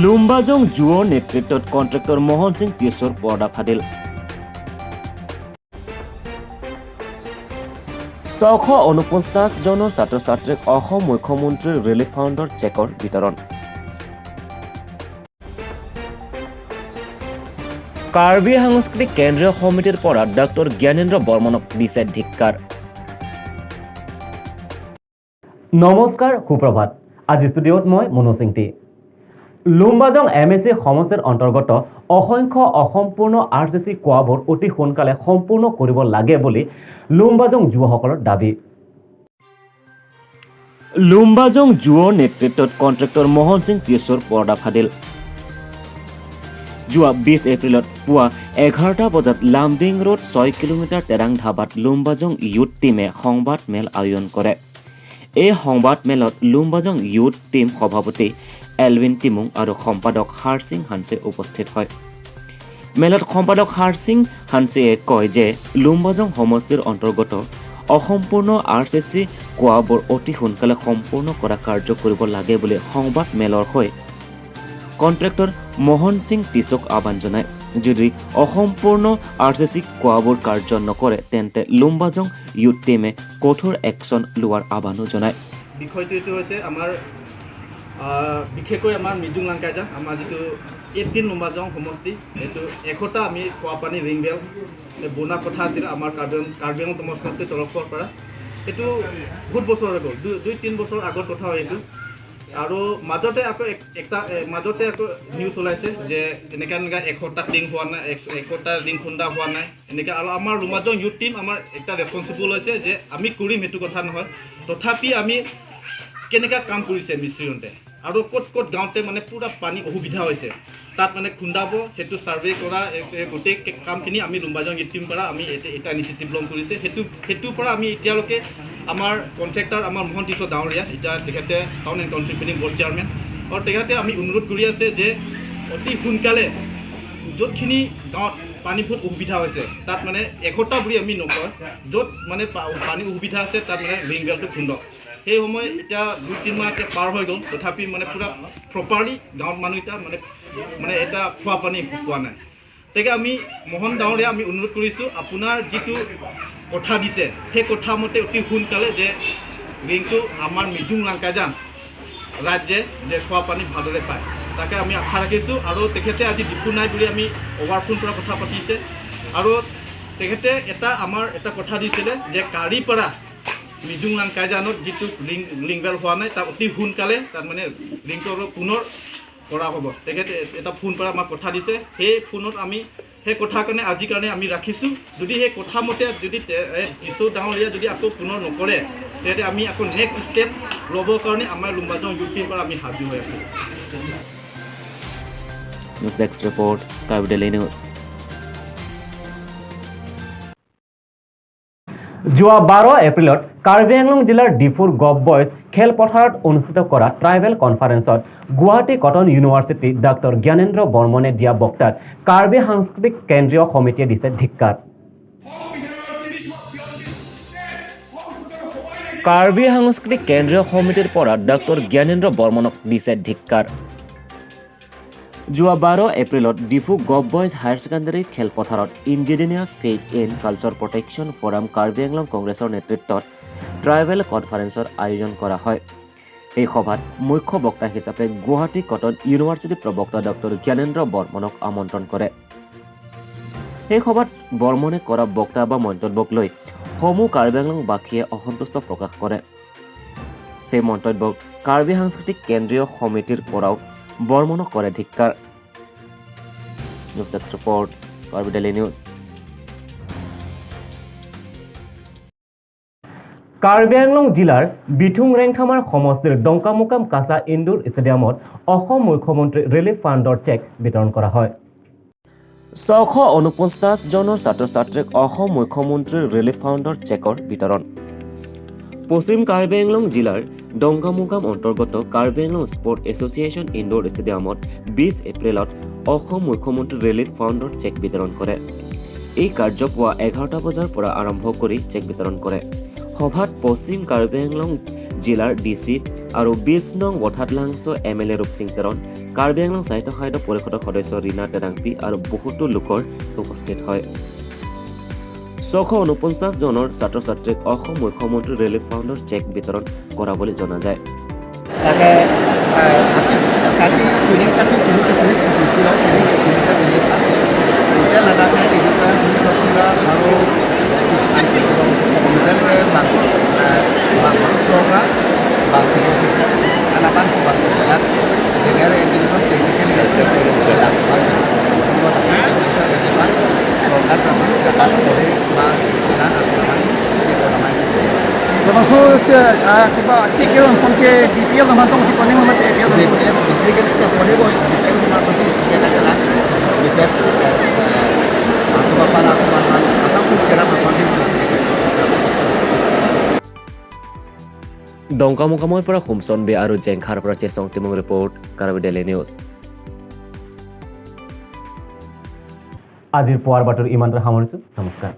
লুম্বাজং যুৱৰ নেতৃত্বত কণ্ট্ৰেক্টৰ মোহন সিং টিছ'ৰ পৰ্দা ফাদিল। 649 জনৰ ছাত্ৰ ছাত্ৰীক অসম মুখ্যমন্ত্ৰীৰ ৰিলিফ ফাণ্ডৰ চেকৰ বিতৰণ। কাৰ্বি সাংস্কৃতিক কেন্দ্ৰীয় সমিতিৰ পৰা ডাক্তৰ জ্ঞানেন্দ্ৰ বৰ্মনক দিছে ধিক্কাৰ। নমস্কাৰ, সুপ্ৰভাত। আজি ষ্টুডিঅ'ত মই মনোজ সিংটি। লুম্বাজং এমএচি সমষ্টিৰ অন্তৰ্গত অসংখ্য অসম্পূৰ্ণ আৰচিচি কুঁৱাবোৰ অতি সোনকালে সম্পূৰ্ণ কৰিব লাগে বুলি লুম্বাজং যুৱসকলৰ দাবী। লুম্বাজং যুৱৰ নেতৃত্বত কণ্ট্ৰেক্টৰ মোহন সিং টিছ'ৰ পৰ্দা ফাদিল। যোৱা 20 এপ্ৰিলত পুৱা 11টা বজাত লামডিং ৰোড 6 কিলোমিটাৰ তেৰাং ধাবাত লুম্বাজং ইউথ টীমে সংবাদ মেল আয়োজন কৰে। এই সংবাদ মেলত লুম্বাজং ইউথ টীম সভাপতি এলভিন টিমুং আৰু সম্পাদক হাৰসিং হানছে উপস্থিত হয়। মেলত সম্পাদক হাৰসিং হানছেয়ে কয় যে লুম্বাজং সমষ্টিৰ অন্তৰ্গত অসম্পূৰ্ণ আৰচিচি কুঁৱাবোৰ অতি সোনকালে সম্পূৰ্ণ কৰা কাৰ্য কৰিব লাগে বুলি সংবাদ মেলৰ হৈ কণ্ট্ৰেক্টৰ মোহন সিং টিছক আহ্বান জনায়। যদি অসম্পূৰ্ণ আৰচিচি কুঁৱাবোৰ কাৰ্য নকৰে, তেন্তে লুম্বাজং ইউথ টীমে কঠোৰ একশ্যন লোৱাৰ আহ্বানো জনায়। বিষয়টো এইটো হৈছে, আমাৰ বিশেষকৈ আমাৰ মিজুং লাংকাইজা, আমাৰ যিটো 18 লুম্বাজং সমষ্টি, এইটো 100টা আমি খোৱা পানী ৰিং ৱেল বনোৱা কথা আছিল আমাৰ কাৰ্বি আংলং সমষ্টিৰ তৰফৰ পৰা। সেইটো বহুত বছৰ হৈ গ'ল, 2-3 বছৰ আগৰ কথা হয় এইটো। আৰু মাজতে আকৌ একটা মাজতে আকৌ নিউজ ওলাইছে যে এনেকুৱা এনেকুৱা 100টা ৰিং হোৱা নাই, 100টা ৰিং খুন্দা হোৱা নাই এনেকৈ। আৰু আমাৰ লুম্বাজং ইউথ টীম আমাৰ এটা ৰেচপনচিবল হৈছে যে আমি কৰিম, সেইটো কথা নহয়। তথাপি আমি কেনেকুৱা কাম কৰিছে মিস্ত্ৰীহঁতে আৰু ক'ত ক'ত গাঁৱতে মানে পূৰা পানী অসুবিধা হৈছে, তাত মানে খুন্দাব, সেইটো ছাৰ্ভে কৰা, এই গোটেই কামখিনি আমি লুম্বাজং ইউথ টীম পৰা আমি এতিয়া এটা ইনিচিয়েটিভ ল'ম কৰিছে। সেইটোৰ পৰা আমি এতিয়ালৈকে আমাৰ কণ্ট্ৰেক্টাৰ আমাৰ মোহন টিছ ডাঙৰীয়া, এতিয়া তেখেতে Town and Country Planning Board Chairman, আৰু তেখেতে আমি অনুৰোধ কৰি আছে যে অতি সোনকালে য'তখিনি গাঁৱত পানী বহুত অসুবিধা হৈছে, তাত মানে 100টা বুলি আমি নকয়, য'ত মানে পানী অসুবিধা আছে, তাত মানে ৰিং ৱেলটো খুন্দক। সেই সময় এতিয়া 2-3 মাহ এতিয়া পাৰ হৈ গ'ল, তথাপি মানে পূৰা প্ৰপাৰলি গাঁৱত মানুহ এতিয়া মানে মানে এটা খোৱা পানী পোৱা নাই। গতিকে আমি মোহন ডাঙৰীয়া আমি অনুৰোধ কৰিছোঁ, আপোনাৰ যিটো কথা দিছে, সেই কথা মতে অতি সোনকালে যে ৰিংটো আমাৰ মিজুং লাংকাজান ৰাজ্যে যে খোৱা পানী ভালদৰে পায়, তাকে আমি আশা ৰাখিছোঁ। আৰু তেখেতে আজি ডিফু নাই বুলি আমি অভাৰ ফোন পৰা কথা পাতিছে। আৰু তেখেতে এটা আমাৰ এটা কথা দিছিলে যে কাৰিপাৰা মিজুং লাংকাইজানত যিটো ৰিংৱেল হোৱা নাই, তাক অতি সোনকালে তাত মানে ৰিংটো আৰু পুনৰ কৰা হ'ব। তেখেতে এটা ফোন পৰা আমাক কথা দিছে। সেই ফোনত আমি সেই কথা কাৰণে আজিৰ কাৰণে আমি ৰাখিছোঁ। যদি সেই কথা মতে যদি টিছৌ ডাঙৰীয়া যদি আকৌ পুনৰ নকৰে, তেন্তে আমি আকৌ নেক্সট ষ্টেপ ল'বৰ কাৰণে আমাৰ লুম্বাজং ইউথ টীমৰ পৰা আমি সাজু হৈ আছোঁ। News desk report, Karbi Daily News. যোৱা 12 এপ্ৰিলত কাৰ্বি আংলং জিলাৰ ডিফুৰ গভ বইজ খেলপথাৰত অনুষ্ঠিত কৰা ট্ৰাইবেল কনফাৰেন্সত Guwahati Cotton University doctor Gyanendra বৰ্মনে দিয়া বক্তাত কাৰ্বি সাংস্কৃতিক কেন্দ্ৰীয় সমিতিয়ে দিছে ধিক্কাৰ। কাৰ্বি সাংস্কৃতিক কেন্দ্ৰীয় সমিতিৰ পৰা ডাক্তৰ জ্ঞানেন্দ্ৰ বৰ্মনক দিছে ধিক্কাৰ। যোৱা 12 এপ্ৰিলত Diphu gov boys higher secondary খেলপথাৰত Indigenous Faith and Culture Protection Forum Karbi Anglong কংগ্ৰেছৰ নেতৃত্বত ট্ৰাইবেল কনফাৰেন্সৰ আয়োজন কৰা হয়। এই সভাত মুখ্য বক্তা হিচাপে গুৱাহাটী কটন ইউনিভাৰ্চিটিৰ প্ৰবক্তা ডক্টৰ জ্ঞানেন্দ্ৰ বৰ্মনক আমন্ত্ৰণ কৰে। সেই সভাত বৰ্মনে কৰা বক্তা বা মন্তব্যক লৈ সমূহ কাৰ্বি আংলংবাসীয়ে অসন্তুষ্ট প্ৰকাশ কৰে। সেই মন্তব্যক কাৰ্বি সাংস্কৃতিক কেন্দ্ৰীয় সমিতিৰ পৰাও বৰ্মনক কৰে ধিক্কাৰ। News desk report, Karbi Daily News. Karbi Anglong জিলাৰ বিথুং ৰেংথামাৰ সমষ্টিৰ ডংকামুকাম কাছা ইণ্ডোৰ ষ্টেডিয়ামত অসম মুখ্যমন্ত্ৰী ৰিলিফ ফাণ্ডৰ চেক বিতৰণ কৰা হয়। 649 জনৰ ছাত্ৰ ছাত্ৰীক অসম মুখ্যমন্ত্ৰীৰ ৰিলিফ ফাণ্ডৰ চেকৰ বিতৰণ। পশ্চিম কাৰ্বি আংলং জিলাৰ ডংকামুকাম অন্তৰ্গত Karbi Anglong sport association indoor ষ্টেডিয়ামত 20 এপ্ৰিলত অসম মুখ্যমন্ত্ৰী ৰিলিফ ফাণ্ডৰ চেক বিতৰণ কৰে। এই কাৰ্য পুৱা 11টা বজাৰ পৰা আৰম্ভ কৰি চেক বিতৰণ কৰে। সভাত পশ্চিম কাৰ্বি আংলং জিলাৰ ডিচি আৰু 20 নং ৱথাতলাংছ এমএলএ ৰূপসিং তেৰণ, কাৰ্বি আংলং সাহিত্য সাহিত্য পৰিষদৰ সদস্য ৰীণা তেৰাংপি আৰু বহুতো লোকৰ উপস্থিত হয়। 649 জনৰ ছাত্ৰ ছাত্ৰীক অসম মুখ্যমন্ত্ৰী ৰিলিফ ফাণ্ডৰ চেক বিতৰণ কৰা বুলি জনা যায়। তাকে কালি ট্ৰেইনিং তাতে তিনি কিছু ট্ৰেইনিং তিনি টোটেল লাদাখে আৰু টোটেলকে general education, technical সরকার Termasuk কিবা চেক ফোনকে বিপিএল নহয় তো কোনে মানে APL. BPL BPL BPL Assam. ডংকামুকামৰ পৰা হোমচন বে আৰু জেংখাৰ পৰা Chesong Timung report, Karbi daily news. আজিৰ পুৱাৰ বাতৰি ইমানতে সামৰিছোঁ। নমস্কাৰ।